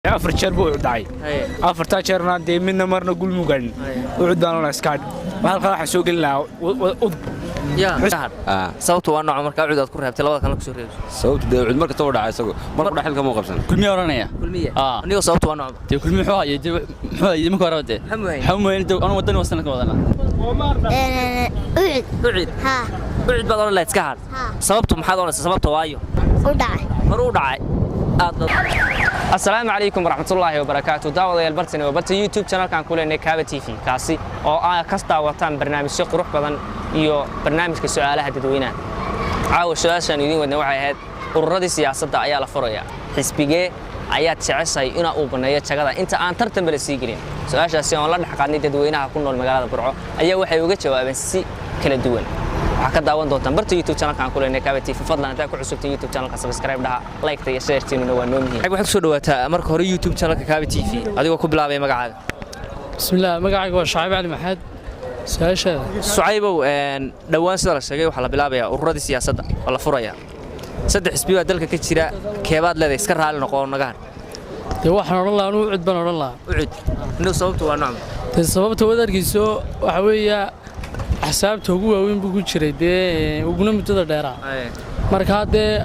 Afar jeer buu dhacay. Afartaa jeerna dee midna marna gulmu gaadhin. Ucud baan oona iskaadh. Halkaa waxaan soo gelin lahaa Udub. Sababtu waa nooca markaa Ucud aad ku reebtay, labada kalena kusoo reebayso? Sababta dee Ucud mar kasta uu dhacay, isagu markuu dhaxil kama qabsan. Kulmiye oranaya. Kulmiye? Ah. Anigoo sababtu waa nooca? Dee Kulmiye muxuu hayay? Dee muxuu hayay marka horeba dee? Maxaa muhayn? Maxaa muhayn? Dee anu Wadani wasan ka wadana. Ucud. Ucid? Haa. Ucid baad odhan lahayd iska hadh? Haa. Sababtu maxaad odhanaysaa? Sababta waayo? U dhacay. Hore u dhacay. Asalaamu calaykum waraxmatullaahi wabarakaatu. Daawadayaal, bartani waa barta YouTube channelkan ku leenahay Kaaba TV, kaasi oo aa ka daawataan barnaamijyo qurux badan iyo barnaamijka su'aalaha dadweynaha. Caawa su-aashaan idiin wadna waxay ahayd: ururadii siyaasadda ayaa la furayaa, xisbigee ayaad jeceshahay ina uu banneeyo jagada inta aan tartanba la sii gelin? Su-aashaasi oon la dhex qaadnay dadweynaha ku nool magaalada Burco ayaa waxay uga jawaabeen si kala duwan. Waxaa ka daawan doontaan barta YouTube channelkan ku leenahay Kaaba TV. Fadlan haddaa ku cusubtay YouTube channelka, subscribe dhaha, like-ta iyo share-tiinuna waa noo muhiim. Waxaad kusoo dhawaataa marka hore YouTube channelka Kaaba TV adigoo ku bilaabay magacaaga. Bismillaah, magacayga waa Shacayb Cali Maxamed. Su-aashaada? Sucaybow, dhowaan sida la sheegay waxaa la bilaabayaa ururadii siyaasadda oo la furayaa. Saddex xisbi baa dalka ka jira, keebaad leedahay iska raali noqo oo naga har? Dee waxaan odhan lahaa anuu Ucud baan odhan lahaa. Ucud? Inuu sababtu waa nocma? Dee sababta waad argeyso, waxa weeya axsaabta ugu waaweyn buu ku jiray, dee uguna muddada dheeraa. Markaa dee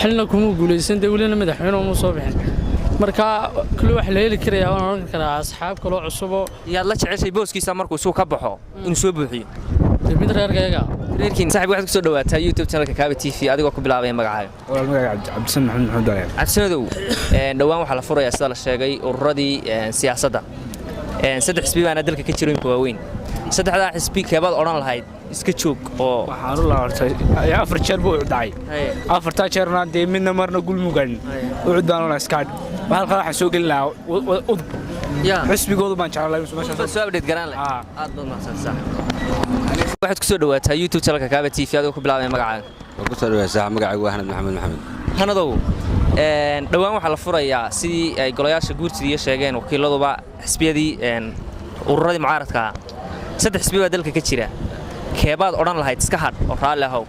xilna kumuu guulaysan, dee welina madaxweyne uma soo bixin. Marka kulli wax la heli karayaa waan odhan karaa asxaab kaloo cusuboo. Yaad la jeceshay booskiisa markuu isuu ka baxo inuu soo buuxiyo? Dee mid reerkayaga. Reerkiin. Saaxib, waxaad kusoo dhawaataa YouTube channelka Kaaba TV adigoo ku bilaabaya magacaaga. Walaal, magaca Cabdisan Maxamed Maxamed Walaal. Cabdisamadow, dhowaan waxaa la furayaa sida la sheegay ururadii siyaasadda. Saddex xisbi baana dalka ka jiro imka waaweyn. Saddexdaa xisbi keebaad odhan lahayd iska joog oo? Waxaan u lahaa horta afar jeer buu dhacay. Afartaa jeerna dee midna marna gulmu gaadhin. Ucud baan oona iskaadh. Halkaa waxaan soo gelin lahaa Udub. Xisbigoodu baan jeclaa. Soo update garaan leh. Haa. Aad baad mahadsan saaxiib. Waxaad ku soo dhawaataa YouTube channelka Kaaba TV adigoo ku bilaabaya magacaaga. Waan ku soo dhawaa, magacaygu waa Hanad Maxamed Maxamed. Hanadow, dhowaan waxaa la furayaa, sidii ay golayaasha guurtida iyo sheegeen wakiiladuba, xisbiyadii ururadii mucaaradka ahaa. Saddex xisbi baa dalka ka jira, keebaad odhan lahayd iska hadh oo raalli ahow?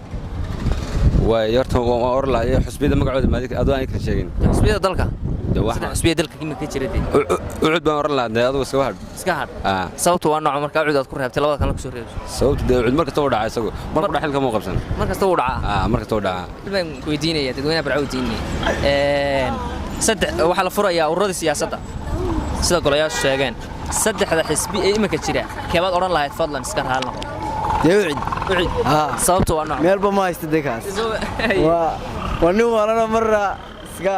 Waay, horta waan oran lahaa xusbiyada magacooda maadi adoo aan kala sheegin. Xisbiyada dalka. Dee Saddex waxaan xisbiya dalka imika ka jira dee. Ucud baan oran lahaa, dee adigu iskaga hadh. Iska hadh? Ah. Sababtu waa nooca markaa Ucud aad ku reebtay, labada kalena kusoo reebayso? Sababta dee Ucud mar kasta uu dhacay, isagu markuu dhaxil kama qabsan. Mar kasta wuu dhacaa. Ah, mar kasta uu dhacaa. Baan ku weydiinaya, dadweynaha Barca weydiinaya. Saddex waxaa la furayaa ururadii siyaasadda sida golayaashu sheegeen. Saddexda xisbi ee imika jira keebaad odhan lahayd fadlan iska raali noqo? Dee Ucid. Ucid? Haa. Sababtu waa nooc? Meelba ma haysta dee kaas. Waa nin waalana, marra iska,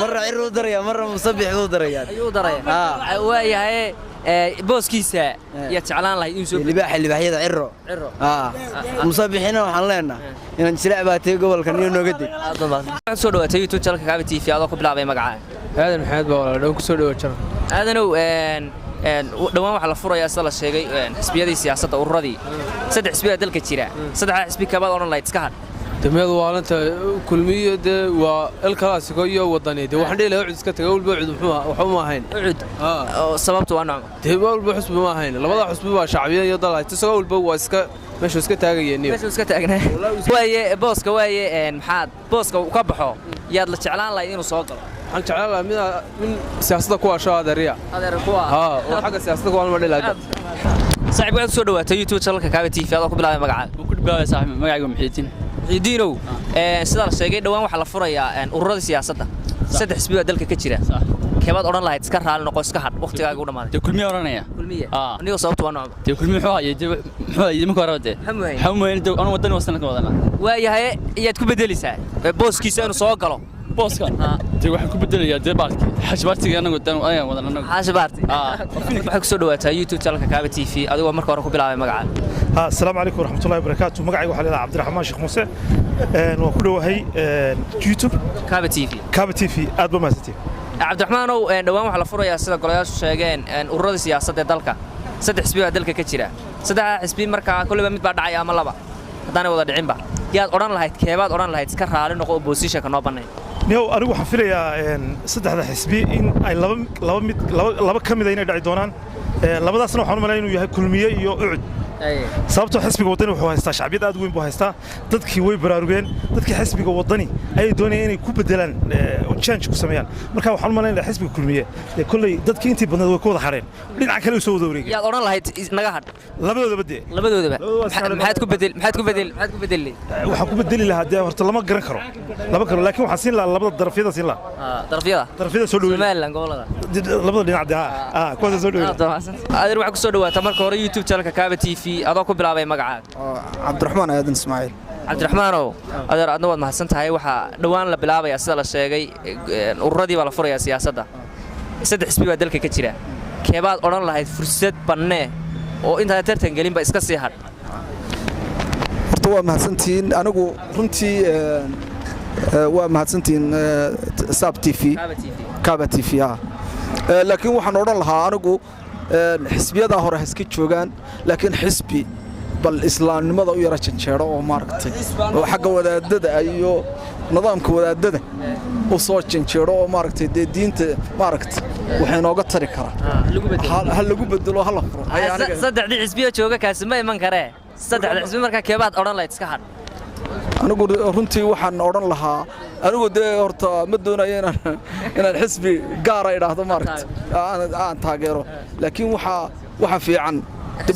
marra Cir u daraya, marra Musabix u daraya. Ayuu daraya. Haa. Waayahay, booskiisa yaad jeclaan lahayd inuu soo? Libaaxa libaaxyada, Ciro. Ciro. Haa, Musabixina waxaan leenahay inaan jilaac baa tee gobolka niyo nooga deg. Waxaad soo dhawaatay YouTube channelka Kaaba TV adoo ku bilaabay magacaaga. Aadan Maxamed baa walaal dhow, ku soo dhawo channel. Aadanow, dhowaan waxaa la furayaa sida la sheegay xisbiyadii siyaasadda, ururadii. Saddex xisbi baa dalka jira, saddexdaa xisbi keebaad odhan lahayd iska hadh? Damiyadu waalanta Kulmiyo, dee waa El Clasico iyo Wadani. Dee waxaan dhihi lahaa Ucud iska taga, walba Ucud muxuu waxba ma ahayn. Ucud? Haa. Oo sababtu waa noocma? Dee walba xusbi ma ahayn, labada xusbi baa shacbiya iyo dal haysta, isagoo walba waa iska meeshuu iska taagayeen niyo. Meesha iska taagnaa waaye. Booska waaye, maxaad booska uu ka baxo yaad la jeclaan lahayd inuu soo galo? Waxaan jeclaan lahaa min siyaasadda ku asho adeeriya. Adeer kuwa. Haa, oo xagga siyaasadda ku alma dhihi lahaa. Saaxiib, waxaad soo dhawaatay YouTube channelka Kaaba TV adoo ku bilaabay magacaaga. Ku bilaabay saaxiib, magacaygu Muxiidiin. Muxiidiinow, sida la sheegay dhowaan waxaa la furayaa ururadii siyaasadda. Saddex xisbi baa dalka ka jira, keebaad odhan lahayd iska raali noqo, iska hadh, waqtigaaga u dhamaaday? Dee Kulmiye oranaya. Kulmiye? Ah. Anigoo sababtu waa noocma? Dee Kulmiye muxuu hayay? Dee muxuu hayay marka horeba dee? Maxaa muhayn? Maxaa muhayn? Dee anu Wadani wasan ka wadana. Waayahay, iyaad ku bedelaysaa booskiisa inuu soo galo? Booska dee waxaan ku bedelayaa dee baalki Xashbaartiga, anagu dan ayaan wadan anagu. Xaashi Baarti. Ah. Waxaad kusoo dhawaataa YouTube channelka Kaaba TV adigoo marka hore ku bilaabay magacaaga. Asalaamu calaykum waraxmatullahi wabarakaatu. Magacayga waxaa la yidhaha Cabdiraxmaan Sheekh Muuse. Waan ku dhowahay YouTube. Kaaba TV. Kaaba TV, aad ba mahadsantiin. Cabdiraxmaanow, dhowaan waxaa la furayaa sida golayaashu sheegeen ururada siyaasadda ee dalka. Saddex xisbi baa dalka ka jira. Saddexdaa xisbi markaa kolleyba mid baa dhacaya ama laba haddaanay wada dhicinba. Yaad odhan lahayd, keebaad odhan lahayd iska raali noqo, oppositionka noo bannayn? Niyow, anigu waxaan filayaa saddexda xisbi in ay laba mid laba ka mida inay dhaci doonaan. Labadaasna waxaan u malaya inuu yahay Kulmiye iyo Ucud. Sababtoo xisbiga Waddani wuxuu haystaa shacbiyad aad u weyn buu haystaa. Dadkii way baraarugeen, dadkii xisbiga Waddani ayay doonayaan inay ku bedelaan oo change ku sameeyaan. Marka waxaan u malaynayaa xisbiga Kulmiye dee kolley dadkii intii badnayd way ku wada hadheen, dhinaca kale u soo wada wareegeen. Yaad odhan lahayd naga hadh? Labadoodaba dee. Labadoodaba? Labadooda. Maxaad ku bedeli? Waxaan ku bedeli lahaa dee horta lama garan karo, lama karo, laakiin waxaan siin lahaa labada darafyada siin lahaa. Darafyada? Darafyada soo dhaweyn. Somaliland gobolada. Labada dhinac dee, kuwaasa soo dhaweyn. Adeer, waxaa ku soo dhawaataa marka hore YouTube channelka Kaaba TV adoo ku bilaabay magacaaga. Cabdiraxmaan Aadan Ismaaciil. Cabdiraxmaanow, adeer, adna waad mahadsan tahay. Waxaa dhowaan la bilaabayaa, sida la sheegay, ururadii baa la furayaa siyaasadda. Saddex xisbi baa dalka ka jira. Keebaad odhan lahayd fursad bannee oo intaad tartan gelinba iska sii hadh? Horta waa mahadsantihiin. Anigu runtii waa mahadsantihiin Saab TV, Kaaba TV. Laakiin waxaan odhan lahaa anigu xisbiyadaa hore ha iska joogaan, laakiin xisbi bal islaamnimada u yara janjeero oo maaragtay oo xagga wadaadada iyo nidaamka wadaadada u soo janjeero oo maaragtay dee diinta maaragtay waxa inooga tari karaa ha lagu bedelo, ha la furo. Saddexdii xisbiyo jooga kaasi ma iman karee. Saddexda xisbi markaa keebaad odhan lahayd iska hadh? Anigu runtii waxaan odhan lahaa, anigu dee horta ma doonayo inaan xisbi gaara idhaahdo maaragta aan taageero, laakiin waxa fiican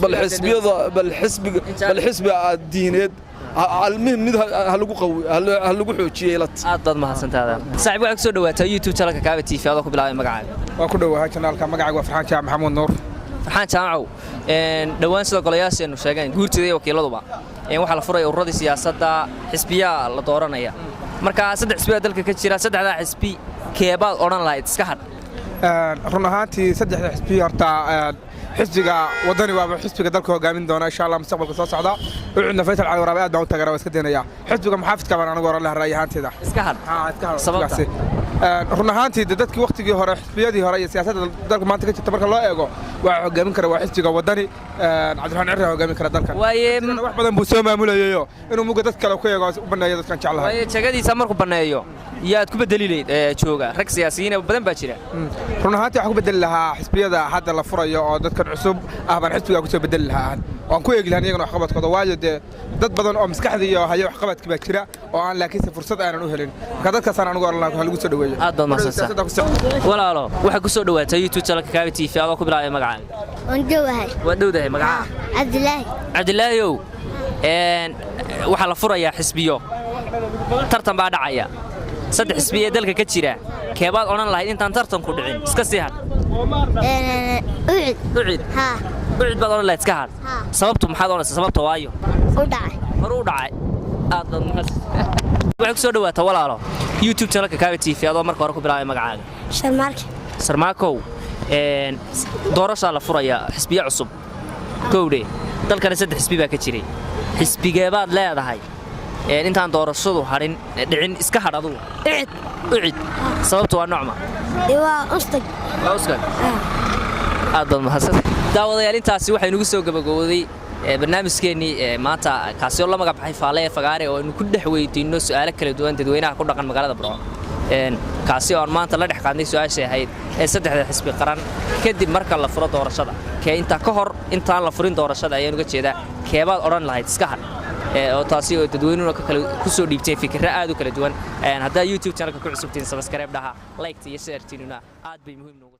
bal xisbiyada bal xisbi diineed almihim mid ha lagu qawi, ha lagu xoojiyey lat. Aad baad mahadsantaada, saaxiib. Waxaad kusoo dhawaataa YouTube channelka Kaaba TV adoo ku bilaabay magacaaga. Waa ku dhowahay channelka. Magacayga waa Farxaan Jaamac Maxamuud Nuur. Farxaan Jaamacow, dhowaan sida golayaasheennu sheegeen, guurtida iyo wakiiladuba, waxaa la furaya ururadii siyaasadda, xisbiyaa la dooranaya. Marka saddex xisbi baa dalka ka jira. Saddexdaa xisbi keebaad odhan lahayd iska hadh? Run ahaantii saddexda xisbi horta xisbiga Wadani waaba xisbiga dalka hogaamin doona insha Allah mustaqbalka soo socda. Ucudna Faysal Cali Waraabe aad baan u taageera, waa iska daynaya. Xisbiga muxaafidka baan anigu oran lahaa ra'yi ahaanteyda. Iska hadh? Iska hadh. Sababta? Run ahaantii de dadkii waqtigii hore, xisbiyadii hore iyo siyaasadda dalka maanta ka jirta marka loo eego, waxaa hogaamin kara waa xisbiga Wadani. Cabdiraxmaan Cirri hogaamin kara dalkan. Waaye wax badan buu soo maamulayayo, inuu muga dad kale ku eego u baneeyo dadkan jeclahay. Waaye jagadiisa markuu banneeyo yaad ku bedeli lahayd ee jooga? Rag siyaasiyiin badan baa jira. Run ahaantii waxaan ku bedeli lahaa xisbiyada hadda la furayo oo dadkan cusub ah baan xisbigaa kusoo bedeli lahaa, waan ku eegi lahaa iyagana waxqabadkooda. Waayo dee dad badan oo maskaxda iyo hayo waxqabadki baa jira oo aan laakiinse fursad aanan u helin. Marka dadkaasaan anigu oran lahaa ha lagu soo dhaweeyo. Aad baad mahadsantahay, walaalo. Waxaa ku soo dhawaatay YouTube channelka Kaaba TV adoo ku bilaabay magacaaga. Waan dhowahay. Waad dhowdahay. Magacaaga? Cabdilaahi. Cabdilaahiyow, waxaa la furayaa xisbiyo, tartan baa dhacaya. Saddex xisbi ee dalka ka jira keebaad odhan lahayd intaan tartanku dhicin iska sii hadh? Ucid. Ucid? Haa. Ucid baad odhan lahayd iska hadh? Sababtu maxaad odhanaysaa? Sababta waayo? U dhacay. Hore u dhacay. Aad baad mahadsan. Waxay ku soo dhawaataa, walaalo, YouTube channelka Kaaba TV adoo marka hore ku bilaabay magacaaga. Sharmaarke. Sarmaakow, doorashaa la furayaa, xisbiye cusub kowdhe. Dalkana saddex xisbi baa ka jiray. Xisbigeebaad leedahay intaan doorashadu hadhin dhicin iska hadh adugu? Ucid. Ucid. Sababtu waa nocma? Waa ustag. Waa uskag. Aad baad mahadsan. Daawadayaal, intaasi waxay nagu soo gabagabowday barnaamijkeennii maanta, kaasi oo la magac baxay Faalle ee Fagaare, oo aynu ku dhex weydiinno su'aalo kala duwan dadweynaha ku dhaqan magaalada Burco, kaasi oo aan maanta la dhex qaadnay su-aashay ahayd ee saddexda xisbi qaran kadib marka la furo doorashada, kee intaa ka hor, intaan la furin doorashada ayaan uga jeedaa, keebaad odhan lahayd iska hadh, oo taasi oo dadweynuhuna ka kala ku soo dhiibteen fikirro aad u kala duwan. Haddaa YouTube channelka ku cusubtiin, subscribe dhaha, like iyo share-tiinuna aad bay muhiim noogu.